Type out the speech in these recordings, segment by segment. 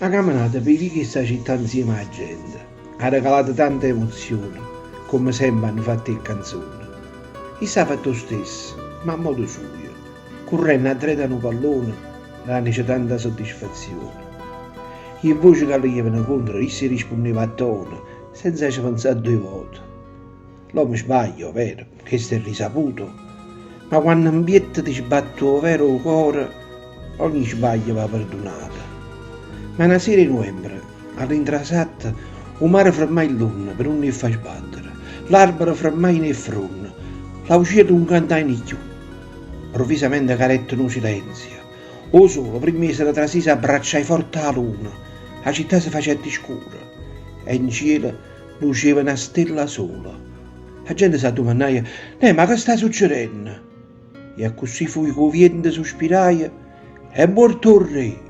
Ha cammenato p' 'e viche 'e 'sta città 'nzieme 'a gente, ha regalato tanta emozione, comme sempe hanno fatto 'e canzone. Isso ha fatto 'o stesso, ma a modo sujo, currenno addreto a nu pallone, dannece tanta soddisfazione. E 'e voce ca le jevano contro, isso 'e rispunneva a tono, senza ce penzà doje vote. L'ommo sbaglia, overo, chesto è risaputo, ma quanno 'mpietto te sbatte overo 'o core, ogni sbaglio va perdunato. Ma na sera 'e nuembre, all'intrasatta, 'o mare fermaje ll'onne pe nun 'e fa sbattere, l'arbere fermajeno 'e ffronne, l'aucielle nun cantajeno cchiù. Mpruvvisamente cadette nu silenzio. 'O sole, primma 'e se ne trasì, s'abbracciaje forte 'a luna, 'a città se facette scura e 'ncielo Luceva na stella sola. A gente s'addumannaje, Neh, ma che sta succerenno? E accussì fuje ca 'o viento suspiraje, È muorto 'o rre!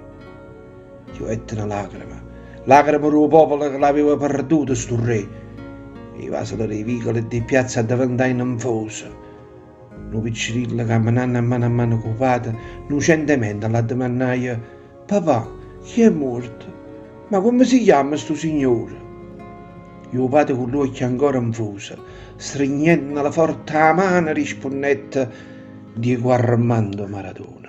Chiuvette na lacrema, lacrema d' 'o popolo ca l'aveva perduto stu rre. 'E vasule d' 'e vicole e d' 'e piazze addeventajeno 'nfose. Nu piccerillo cammenanno a mano a mano cu 'o pate, 'nnucentemente l'addimannaje, Papà, chi è muorto? Ma comme si chiamma stu signore? E 'o pate cu ll'uocchie ancora 'nfuse, strignennole forte 'a mano, rispunnette, Diego Armando Maradona.